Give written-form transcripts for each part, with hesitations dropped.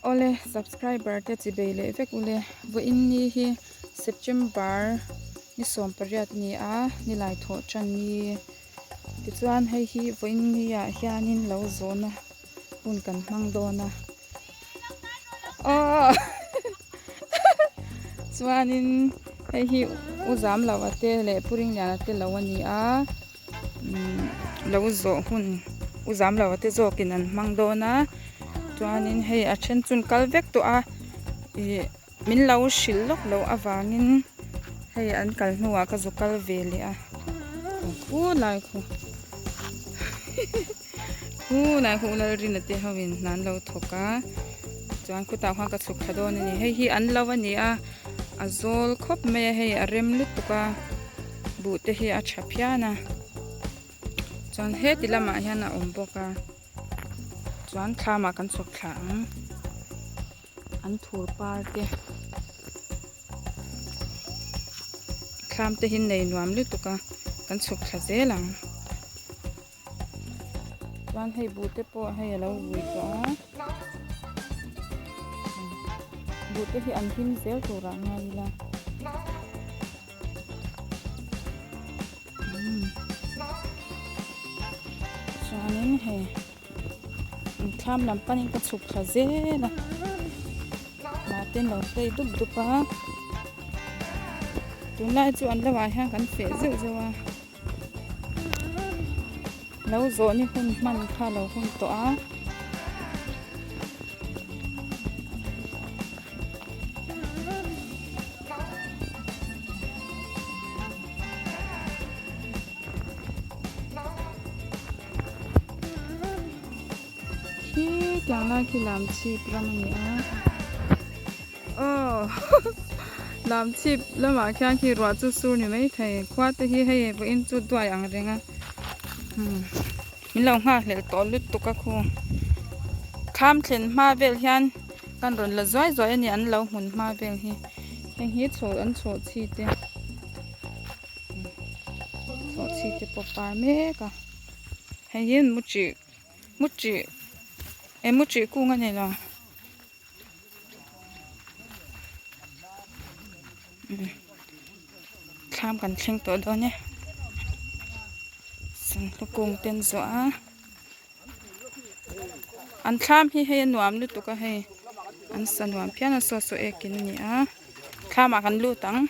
Awle subscriber te chi bei leh vek ule vawiin ni hi September ni 18 ni a nilai thawh tan ni tichuan hei hi vawiin ni ah hianin lo zawhna hun kan hmang dawn a aw chuanin hei hi u zam lo a te leh pu ringliana te lo a ni a. Lo zawh hun u zam lo te zawkin an hmang dawn a chuanin hei a then chu an kal vek tawh a ih min lo hrilh lawk loh avangin hei an kal hnuah ka zu kal ve leh a khu lai khu khu lai khu Lalrina te ho in hna an lo thawk a chuan khutah khuan ka chhuk thla dawn a ni hei hi an lo a ni a. A zawl khawp mai a hei a rem lutuk a buh te hi a tha phian a chuan heti lamah hian a awm bawk a chuan thlamah kan chhawk thla ang an thur par te thlam te hi nei nuam lutuk a kan chhuk thla zel ang. Chuan hei buh te pawh hei a lo vui tawh a buh te hi an him zel turah ngai ila chuanin hei thlam lam panin ka chhuk thla zel a hnah te an lo play dup dup a tunlai chu an lamah hian kan feh zeuh zeuh a. Lo zawh ni hun hman kha lo hun tawh a. Khi tiang lai khi lam chhip ram a ni a. Aw lam chhip lamah khian khi ruah chu sur ni maithei khua te hi hei vawiin chu duai ang reng a umm min lo nghak hlelh tawh lutuk a khu thlam thlen hma vel hian kan rawn la zuai zuai a ni an lo hmun hma vel hi heng hi chhawh an chhawh chhi te chhawh chhi te pawh par mek a hei hi mu chih mu chih eh mu chih kung a ni lo. Thlam kan thleng tawh dawn e sanghlu kung te an zawh a an thlam hi hei a nuam lutuk a hei an sa nuam phian a saw saw ek in a ni a thlam ah kan lut ang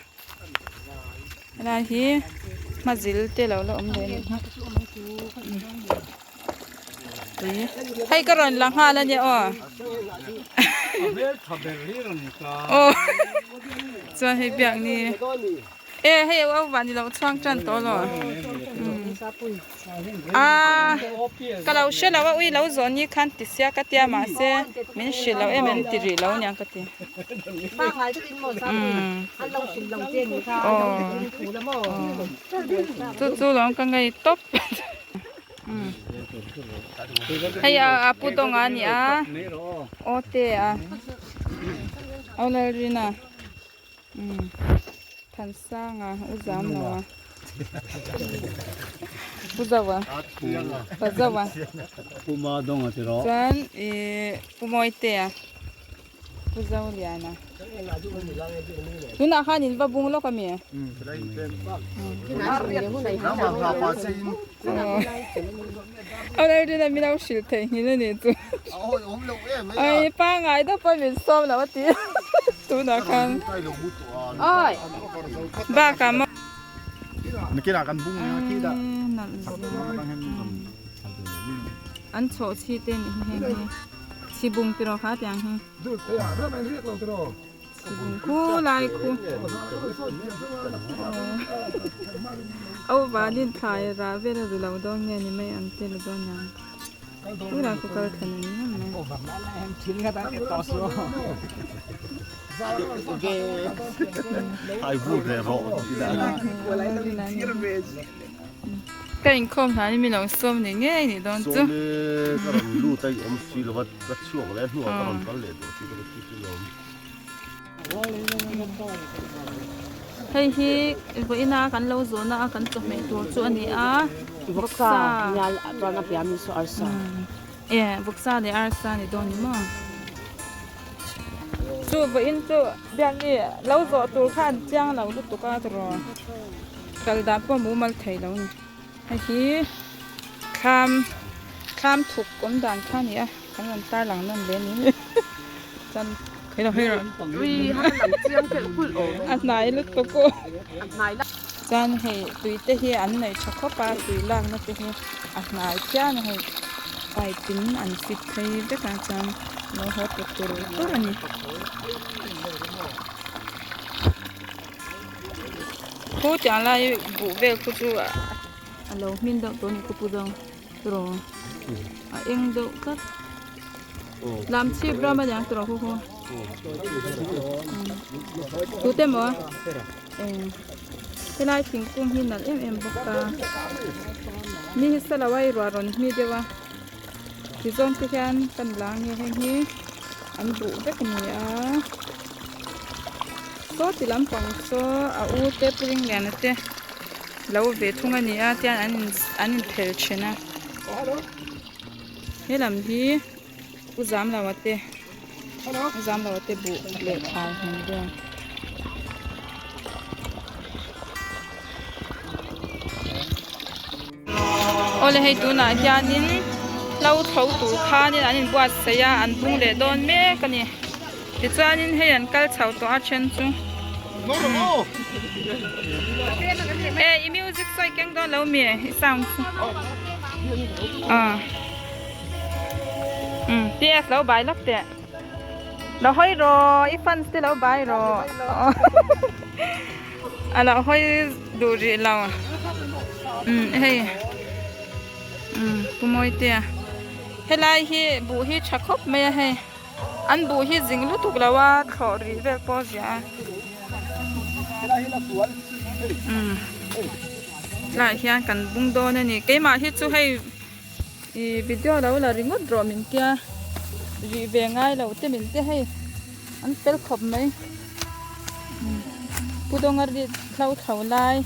helai hi hmazil te lo la awm leh a nih hi. Hei ka rawn la nghal a nia aw. Aw chuan hei biak ni e hei au van ni lo chhuang tan tawh lo a ka lo hre lo a ui lo zawh ni khan ti sia ka tia mahse min hrilh lo em em ti rih lo aniang ka ti aw chu chu lawm ka ngei tawp. Hei a pu dawnga a ni a aw te a aw Lalrina Thansanga u zam lo a pu zo a pa zo a chuan ih pu Mawite a. Pu Zoliana. Tunah khan in va bung lawk a mi? Aw Lalrina min lo hrilh theih nghin a nih chu. Ai pangai deuh pawh min sawm lo a ti tunah khan. Bakah maw. An chhawh chhi te nih hi heng hi. Chhibung tiraw kha tiang hi. Chhibung khu lai khu. Au vanin thlai rah vel a ru lo dawn nge ni mai ang te la dawn ang. Khu lai khu kal thlan a ni em mai. Ka inkhawm hlan in min lo sawm ni ngei ni dawn chu. Sawm e ka rawn lut a i awm si lo va ka chhuak leh hnuah ka rawn kal leh tawh si ka ti chu lawm. Hei hi vawiina kan lo zawhna a kan chawhmeh tur chu a ni a vawksa chuan a piah mi saw arsa e vawksa leh arsa ni dawn ni maw. Chu vawiin chu biakni lo zawh tur kha an chiang lo lutuk a tiraw kal dan pawh mumal thei lo a ni. Hei hi thlam thlam thuk awm dan kha a ni a kan rawn tar lang nawn ve a ni chuan a hnai lutuk aw chuan hei tui te hi an neih tha khawp a tui lakna te hi a hnai phian a hei pipe in an fit phei vek a chuan lo haw ta tur tur a ni. Khu tiang lai buh vel khu chu a lo hmin deuh tawh a ni ka pu dang tiraw a eng deuh tlat lam chhip ram a niang tiraw khu khu tute maw eng helai thingkung hi nalh em em bawk a mi hi salo a i ruah rawn hmi deuh a ti zawng te hian kan la nge heng hi an buh vek a ni a saw ti lampang saw a u te pu ringliana te lo ve thung a ni a tian an in an inphel thin a he lam hi u zamloa te u zamloa te buh leh thlai hmun vel. Awle hei tunah hianin hlo tho tur khanin an inbuatsaih a an bung leh dawn mek a ni tichuanin hei an kal chho tawh a then chu e i music sawi keng dawn lo mi i sound chu ah um ts lo bai lawk teh lo hawi rawh i fans te lo bai rawh A lo hawi duh rih lo. Umm hei umm Pu Mawitea helai hi buh hi tha khawp mai a hei an buh hi zing lutuk lo a thlawh rih vel pawh a ziah a umm tlaiah hian kan bung dawn a ni keimah hi chu hei ih video lo la ringawt rawh min tia rih ve ngai lo te min tia hei an fel khawp mai. Pu Dawnga rit hlo thlo lai.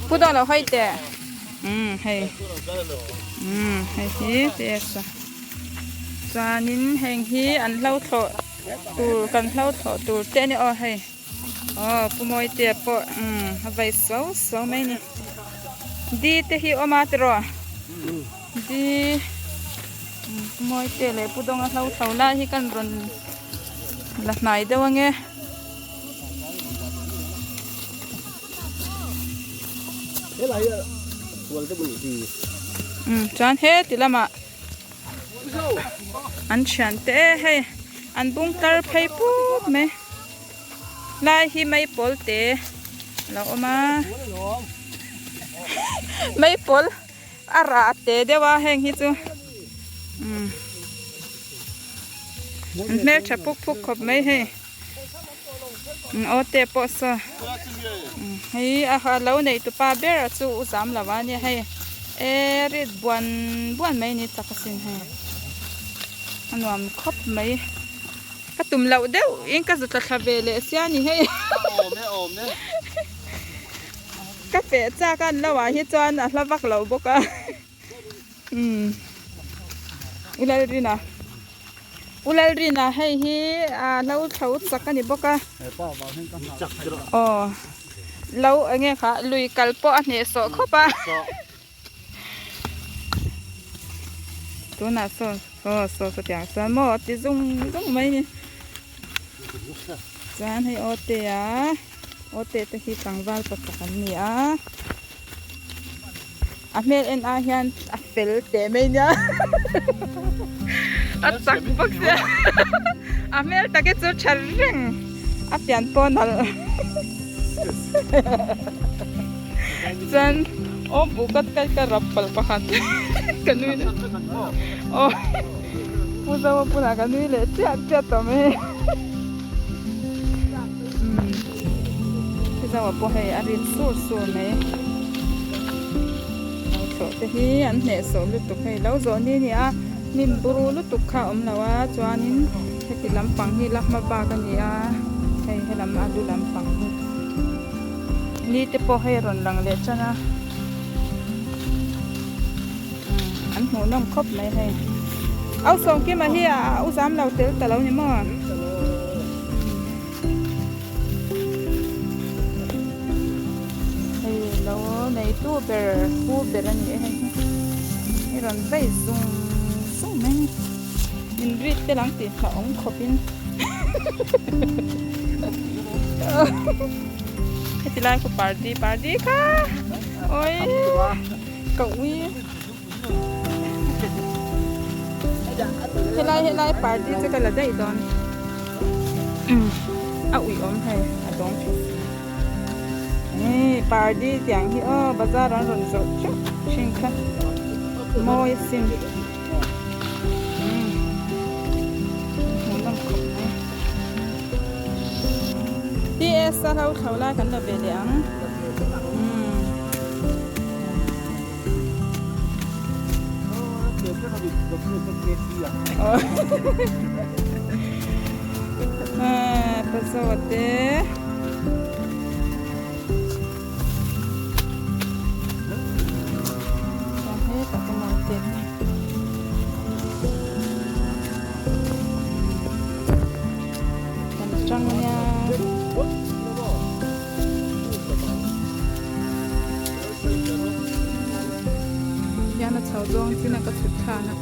Pu Dawn lo hawi teh. Umm hei. Umm hei hi PS a. Chuanin heng hi an hlo thlawh tur kan hlo thlawh tur te a ni aw hei. Aw Pu Mawitea pawh umm a vai suau suau mai a ni. Di te hi awm a tiraw? Di Pu Mawitea leh Pu Dawnga hlo tho lai hi kan rawn la hnai deuh ange. Umm chuan heti lamah an thian te e hei an bung tlar phei pup mai lai hi maipawl te a lo awm a maipawl a rah te deuh a heng hi chu umm an hmeltha phuk phuk khawp mai hei aw te pawh saw hei a lo nei tupa ber a chu u zam lo a nia hei e rit buan buan mai ni chak asin hei a nuam khawp mai ka tum loh deuh in ka zu tla thla ve leh sia ni hei ka feh chak a an lo ah hi chuan a hla vak lo bawk a. Umm U Lalrina U Lalrina hei hi a hlo thlo chak a ni bawk a aw lo eng nge kha lui kal pawh a hnehsawh khawp a tunah sawn aw saw sawtiang chuan maw ti zung zung mai a ni chuan hei aw te a aw te te hi tlangval pakhat an ni a. A hmel en ah hian a fel teh mai nia a chak bawk sia a hmel tak hi chu tha reng a pian pawh nalh chuan aw buh ka ka ka rap palh pakhat ka nui leh aw pu Zoa bulah ka nui leh chiah chiah tawh mai Zoa pawh hei a rit sur sur mai. Lo thlawh te hi an hnehsawh lutuk hei lo zawh ni ni a hnim buru lutuk kha a awm lo a chuanin heti lampang hi la hma bak a ni a hei helam a lu lampang hi ni te pawh hei a rawn lang leh tan a an hmuhnawm khawp mai hei. Au Sawmkima hi a u zam lo tel ta lo ni maw? Hei lo neitu ber pu ber a ni e hei hi. I rawn vei zung zung mai a ni. Min rit te lang tih hna awm khawp in. Heti lai khu party party kha oi ka ui helai helai party chu ka la daih dawn a ui awm hei a dawng tha si hei party tiang hi aw bazar an rawn zawrh teuh thin kha mawi asin. Hmuhnawm khawp mai. TS a hlo thlo lai kan la ve leh ang. Pazaw te. Hian a chho zawng chin a ka chhut thlan a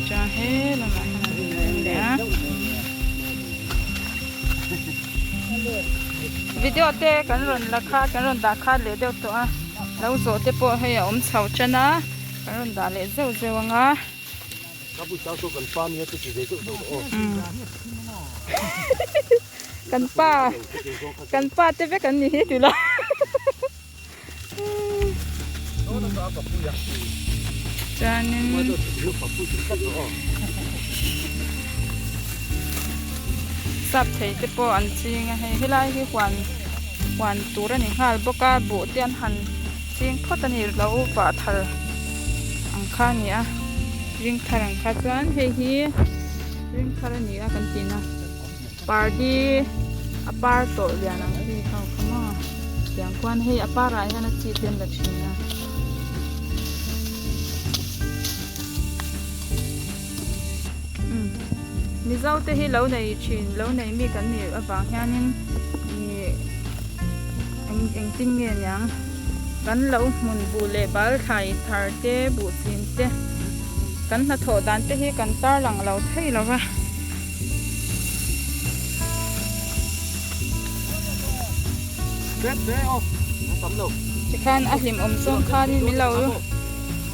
Chuan he lamah hian an inrem leh a. Video te kan rawn la kha kan rawn dah khat leh deuh tawh a lo zawh te pawh hei a awm chho tan a kan rawn dah leh zeuh zeuh ang a. Kan pa kan pa te vek an ni hi ti la. Chuanin sap thei te pawh an ching a hei helai hi huan huan tur a ni nghal bawk a buh te an han ching phawt a ni lo vah thar ang kha a ni a ring thar ang kha chuan hei hi ring thar a ni a kan tihna. Pardi a par tawh lian ang hi kha kha maw tiang khuan hei a parah hian a chi te an la thin a. Mizo te hi lo nei thin lo nei mi kan nih avang hianin ih eng engtin nge niang kan lo hmun buh leh bal thlai thar te buh chin te kan hnathawh dan te hi kan tarlang lo thei lo va. Tikhan a hlim awm zawng khanin min lo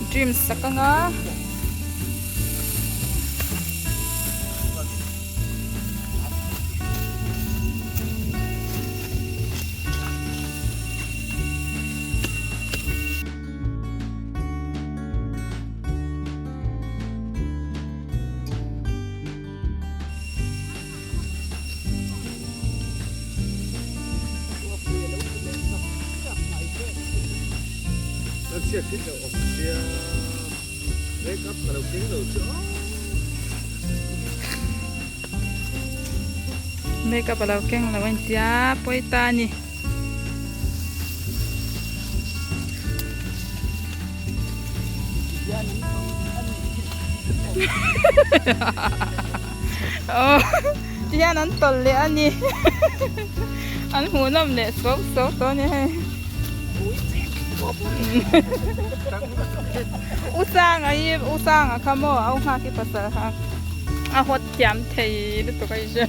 dream sak anga. Make up a lo keng lo a intia pawi ta a ni. Aw tihian an tawlh leh a ni an hmuhnawm leh suau suau tawh a ni hei u sanga hi u sanga kha maw au nghak hi pasal kha a hawt thiam thei lutuk a i hria.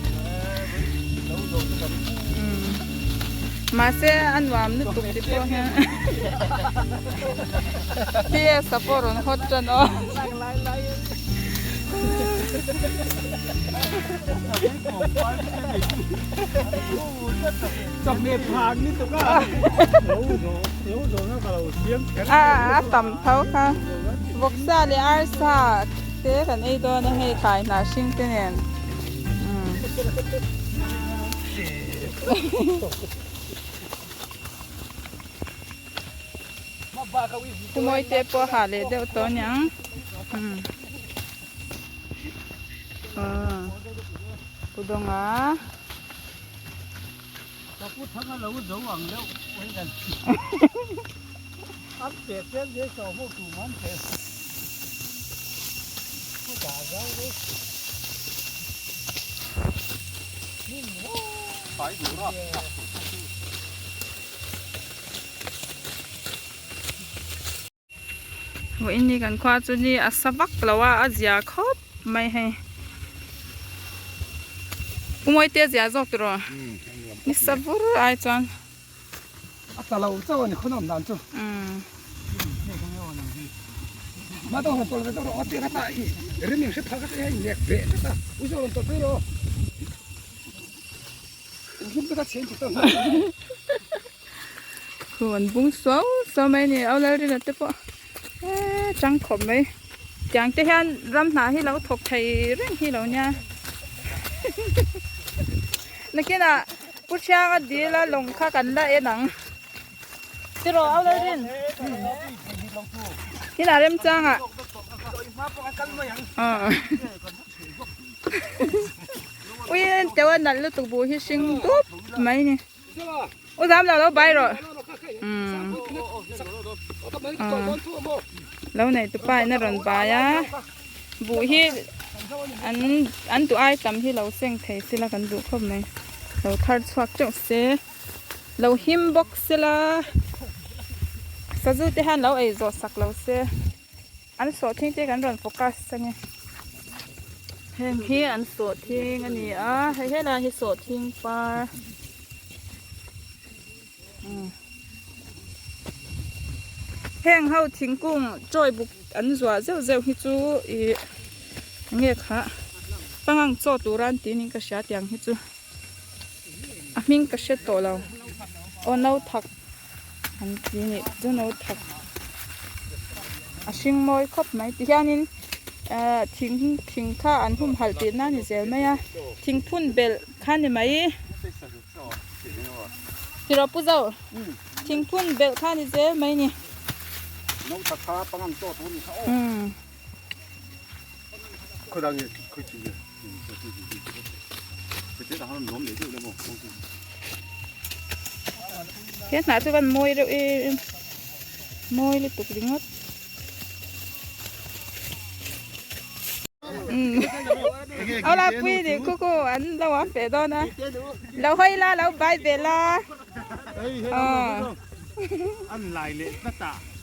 Mahse a nuam lutuk ti pawh hian PS a pawh rawn hawt tan aw. A tam tho kha vawksa leh arsa te kan ei dawn a hei thlai hnah hring te nen. Pu Mawite pawh a hah leh deuh tawh aniang. Pu Dawnga. Vawiin ni kan khua chu ni a sa vak lo a a zia khawp mai hei Pu Mawite a zia zawk tiraw ni sa vur ai chuan a tla lo chauh a ni khaw nawm dan chu Khu an bung suau suau mai a ni au Lalrina te pawh eee chang khawp mai tiang te hian ram hna hi lo thawk thei reng hi lo nia nakinah Pu Thianga dil a lawng kha kan la en ang tiraw au Lalrin inah remchangah aw. Ui teuh a nalh lutuk buh hi hring dup mai ni. U zam lo lo bai rawh. Umm. Lo nei tu pa in a rawn bai a. Buh hi an an duh ai tam hi lo seng thei sila kan duh khawp mai. Lo thar chhuak teuh se. Lo him bawk sela. Sazu te hian lo ei zawh sak lo se. An sawhthing te kan rawn focus a ni. Heng hi an sawhthing a ni a, hei helai hi sawhthing par. Heng ho thingkung chawi buk an zuah zeuh zeuh hi chu ih enge kha pangang chaw tura an tih niin ka hria tiang hi chu a hming ka hre tawh lo aw no thak. An ti nih chu no thak a hring mawi khawp mai ti hianin ehh thing thing kha an humhalh tih na ni zel mai a thing phun belh kha ni mai tiraw pu zo thing phun belh kha ni zel mai ni. He hnah chu van mawi reuh em em mawi lutuk ringawt aw la pui ni khu khu an lo a feh dawn a lo hawi la lo bai ve la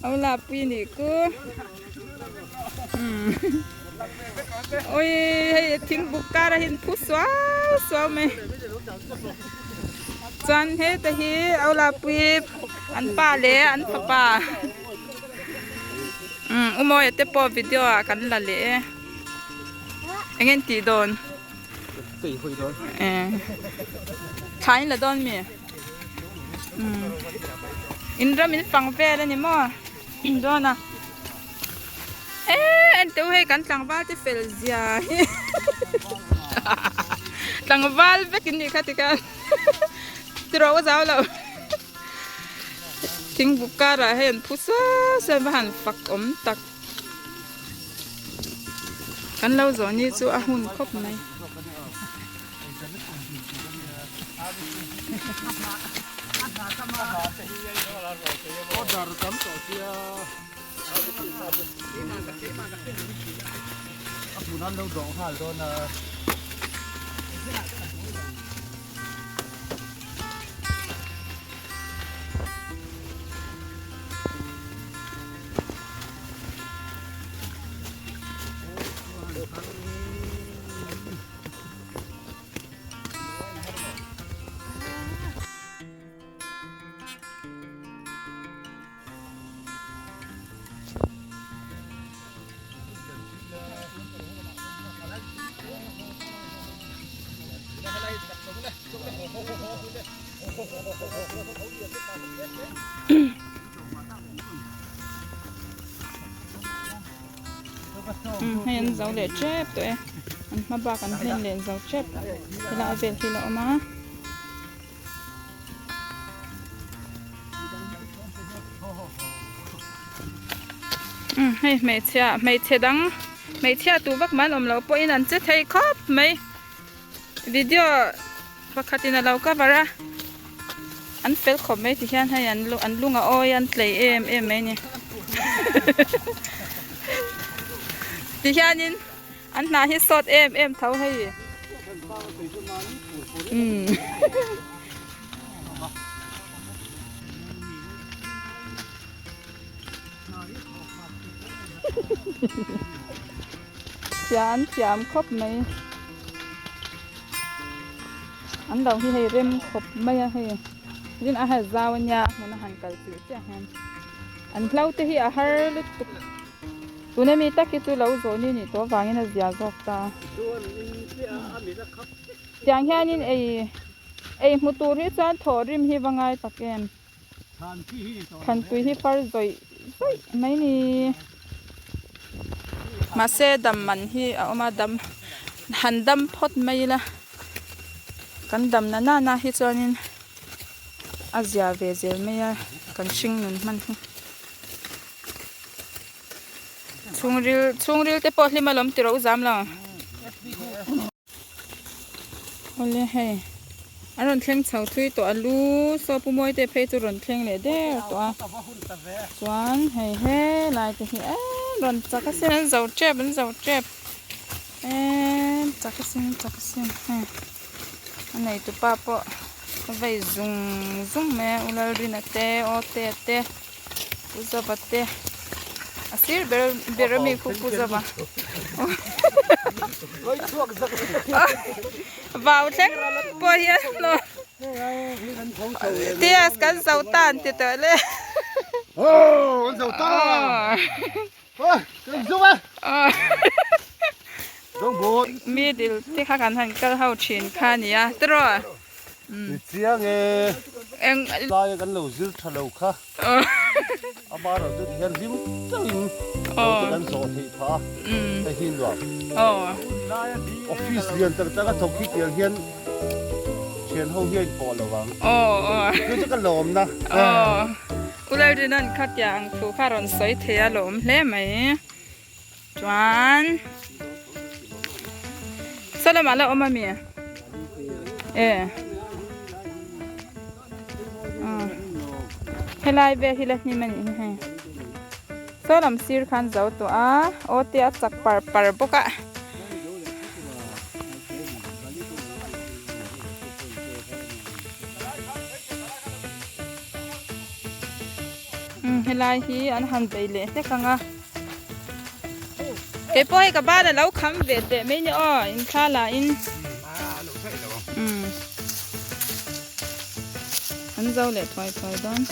aw la pui ni ku. Ui hei thingbuk kar a hin phu suau suau mai chuan heta hi Aulapui an pa leh an fapa umm u Mawia te pawh video ah kan la leh e eng nge an tih dawn thla in la dawn mi umm in ram in fang vel a ni maw. Dawn a eee en teh u hei kan tlangval te fel zia hi tlangval vek in nih kha tikhan tiraw ka zau lo thingbuk karah hei an phu suau suau va han fak awm tak kan lo zawh ni chu a hun khawp mai. Hei an zo leh tep tawh e an hma bak an hlen leh zo tep helai vel hi la awm a. Umm hei hmeichhia hmeichhe dang hmeichhia tu vak man awm loh pawhin an che thei khawp mai video pakhatin a lo cover a an fel khawp mai ti hian hei an an lung a awi a an tlei em em mai a ni ti hianin an hna hi sawt em em tho hei umm. Thiam thiam khawp mai an lo hi hei rem khawp mai a hei tin a ha zau a nia a hmun a han kal chilh chiah hian an hlo te hi a har lutuk tuna mi tak hi chu lo zawh ni nih tawh avangin a zia zawk ta tiang hianin ei ei hmu tur hi chuan thawh rim hi va ngai tak em. Thantui hi far zawih zawih mai ni. Mahse dam man hi a awm a, dam han dam phawt mai ila kan dam na nana hi chuanin a zia ve zel mai a kan hring nun hman hi. Chhungril chhungril te pawh hlim alawm tiraw u zam lo. Awle hei an rawn thleng chho thui tawh a lu saw pu mawi te phei chu rawn thleng leh der tawh a chuan hei helai te hi eee rawn chak asin an zo tep an zo tep eee chak asin chak asin hei a neitu pa pawh a vei zung zung mai a u Lalrina te aw te a te. Pu Zova te a sir ber ber ami khu Pu Zova vau thleng pawh hian Tias kan zo tan ti tawh le middle te kha kan han kal ho thin kha nia tiraw. Ni chiang e. Eng. Lai a kan lo zir tha lo kha. Ama erawh chu tihian hlim takin lo te kan zawh theih phah a. Hei hi nuam. Office lian tak tak a thawk hi tiang hian thian ho hi a inpawh lo ang. Chu chu ka lawmna. U Lalrinan kha tiang thu kha rawn sawi thei a lawm hle mai. Chuan saw lamah la awm ami e helai vel hi la hnim a nih hi hei saw lam sir khan zo tawh a aw te a chak par par bawk a. Helai hi an han bei leh hlek ang a. Kei pawh hei ka ban a lo kham ve teh mai ni aw in thla la in an zo leh thuai thuai dawn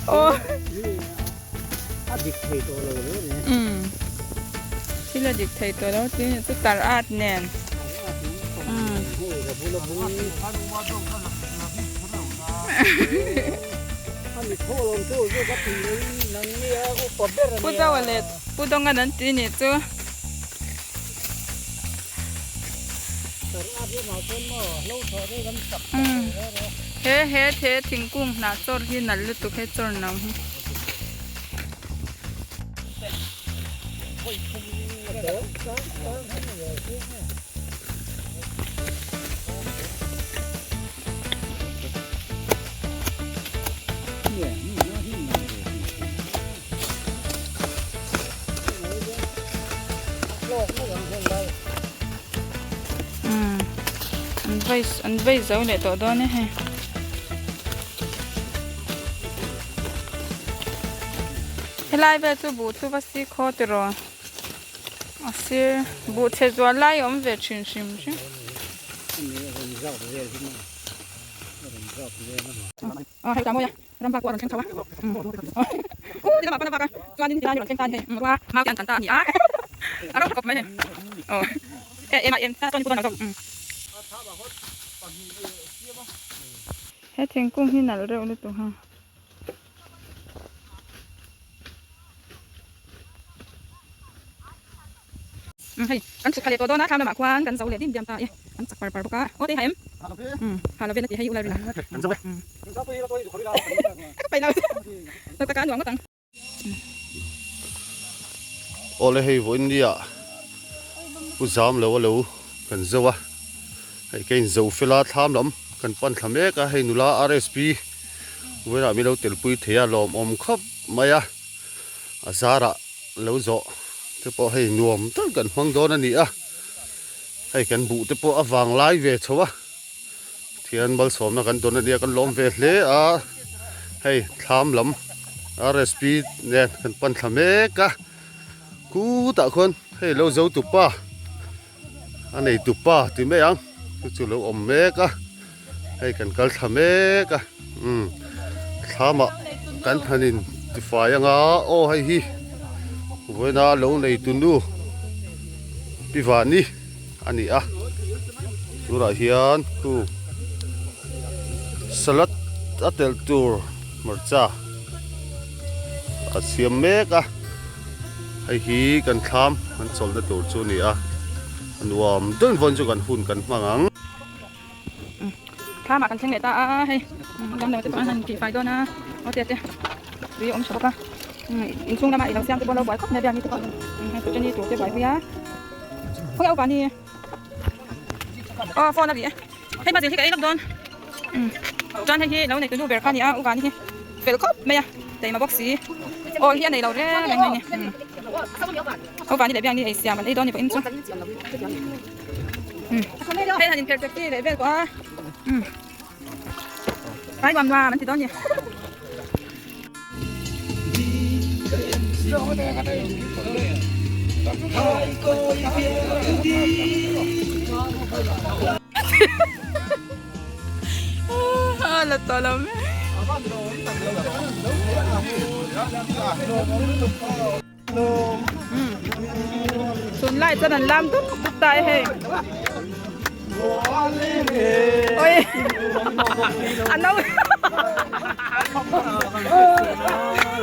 aw A dik thei tawh lo reng reng. Umm. Thil a dik thei tawh lo tih ni chu tar at nen. Umm. Pu Zoa leh Pu Dawnga an tih ni chu. Umm. He he the thingkung hnah chawr hi nalh lutuk he chawr no hi. An vai an vai zo leh tawh dawn e hei. Helai vel chu buh chu va si khaw tiraw a sir buh chhe zual lai a awm ve thin hrim hrim. Aw hei ta mawi a ram vak pawh a rawn thleng chho a u ti lamah pawn a vak a chuanin tilai hi a rawn thleng ta a ni hei rua mau te an tan ta a ni a a ro khawp mai hei aw e eng ah em ta chuan i pu. He thingkung hi nalh reuh lutuk ha. Hei kan chhuk thla leh tawh dawn a thlam lamah khuan kan zo leh dim diam ta e an chak par par bawk a aw te ha em ha lo vel a ti hei u Lalrina ka paih lo tak taka a nuam ngawt ang. Awle hei vawiin nia pu zam lo a lo kan zo a hei ka inzo fel a thlam lam kan pan thla mek a hei nula RSP vawiinah min lo telpui thei a lawmawm khawp mai a a zarah lo zawh te pawh hei nuam tak kan hmang dawn a ni a hei kan buh te pawh a vang lai ve chho a thian malsawmna kan dawn a nia kan lawm ve hle a hei thlam lam rsp nen kan pan thla mek a khutah khuan hei lo zo tupa a nei tupa ti mai ang chu chu lo awm mek a hei kan kal thla mek a umm thlamah kan han in tifai anga aw hei hi vawiina lo nei tu nu pi vani a ni a tunah hian khu salad a telh tur hmarcha a siam mek a hei hi kan thlam kan chawlhna tur chu a ni a a nuam deuhin vawiin chu kan hun kan hmang ang. Thlamah kan thleng leh ta a hei damlo te pawh an han tihfai dawn a aw te te tui a awm tha bawk a inchhung lama ilo siam te pawh lo buai khawp mai a biakni te pawh hei kutchani tur te buaipui a khawnge upa ni aw phone a ri e hei mazil hi ka ei lawk dawn chuan hei hi lo nei tunu ber kha a ni a upa ni hi fel khawp mai a taima bawk si awl hi a nei lo reng reng mai a ni upa ni leh biakni ei siam an ei dawn ni pawhin chu. Hei han inpherh tek leh vel pawh a ai nuam nuam an ti dawn ni. La tawh lo mai. Tunlai chuan an lam dup dup ta e hei. Oi. A no.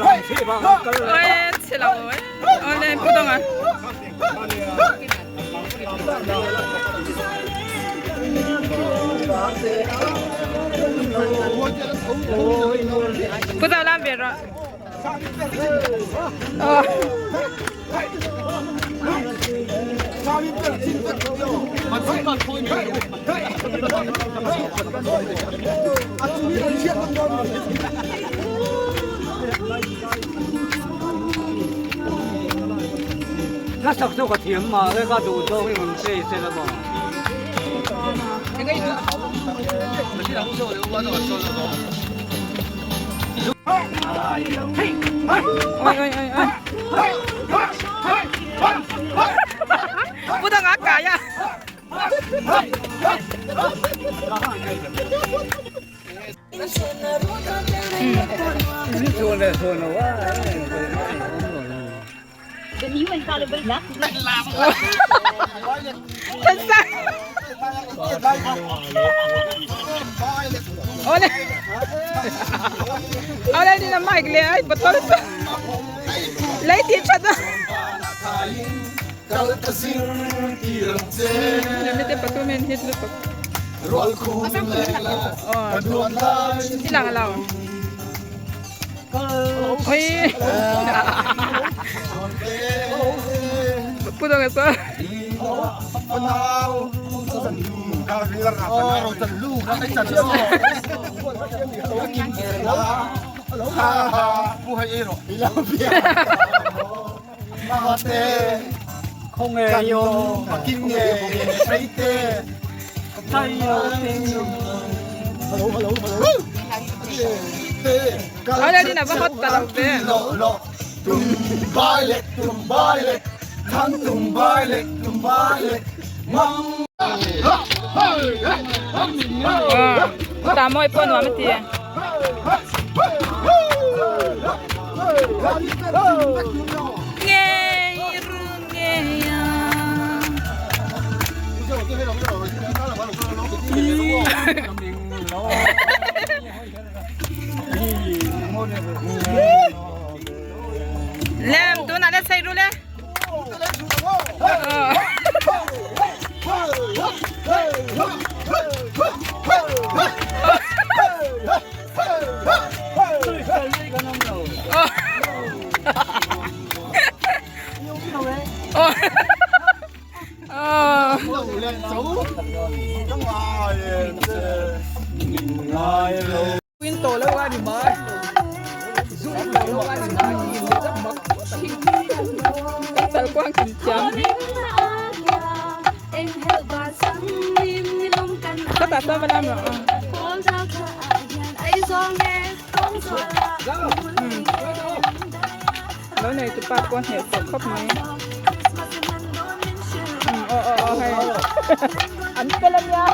Oi, chhe lo oi. Ole, pu dong a. Pu dong lam ve rawh. Ka sak chu ka thiam mah le ka duh zawk i rawn chei se la maw. Oi oi oi oi. Pu dang a kai a. Ole. Ole ni na mic le ai botol chu. Lấy ti that a. Lemi te pathum in hit lutuk. Oh. I lang lo. Oi. Pu dong a saw. Ala din a va hot ta lo ve. Ta mawi pawh nuam a ti. Ngei ru ngei a. Lem tunah le sei ru le. Lo nei tu pa pawh hneh tawh khawp mai. Aw aw aw hei. An fel a nia.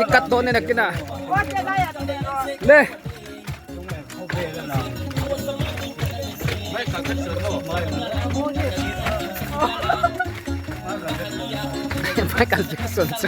I cut dawn e nakin ah. Le. Michael Jackson chu.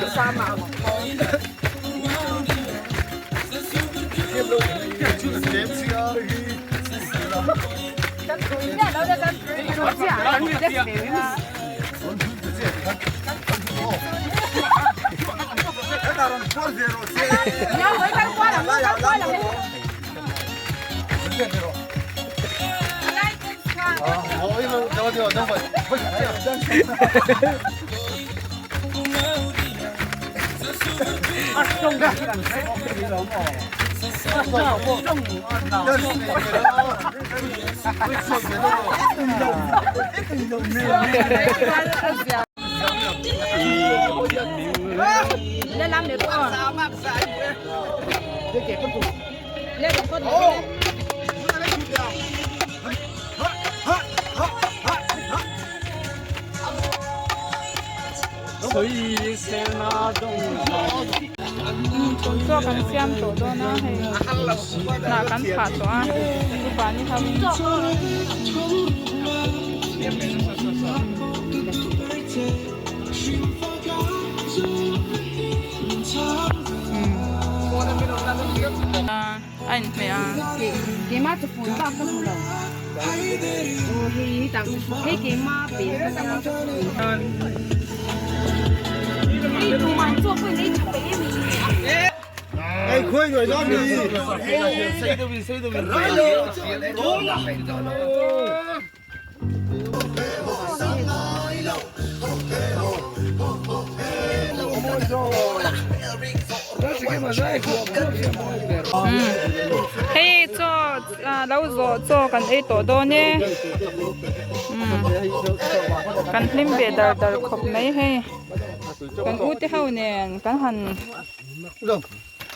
Chaw kan siam tawh dawn a hei hnah kan phah tawh a chuvangin ho in a inhmeh a. Hei chaw lo zawh chaw kan ei tawh dawn e kan hlim ve dar dar khawp mai hei kan u te ho nen kan han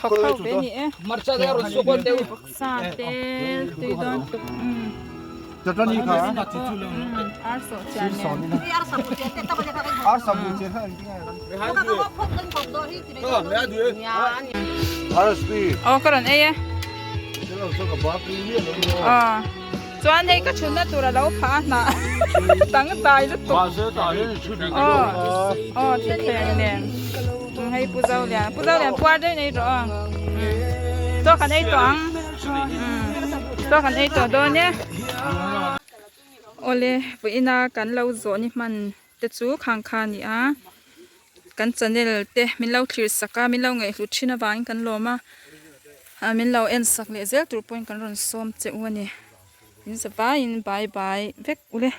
thawk ho ve a ni e sa te tui dawn tuk ar sawh chian nen Aw ka rawn ei e. Aw chuan hei ka thutna tur a lo phah a hnah tang tai lutuk. Aw aw thuthleng nen hei Pu Zolian Pu Zolian puar daih nei rawh aw chaw kan ei tawh ang chaw kan ei tawh dawn e. Awle vawiina kan lo zawh ni hman. te chu khang kha a ni a kan channel te min lo thlir sak a min lo ngaihhlut thin avangin kan lawm a ah min lo en sak leh zel tur pawhin kan rawn sawm che u a ni in zavaiin bye bye vek ule.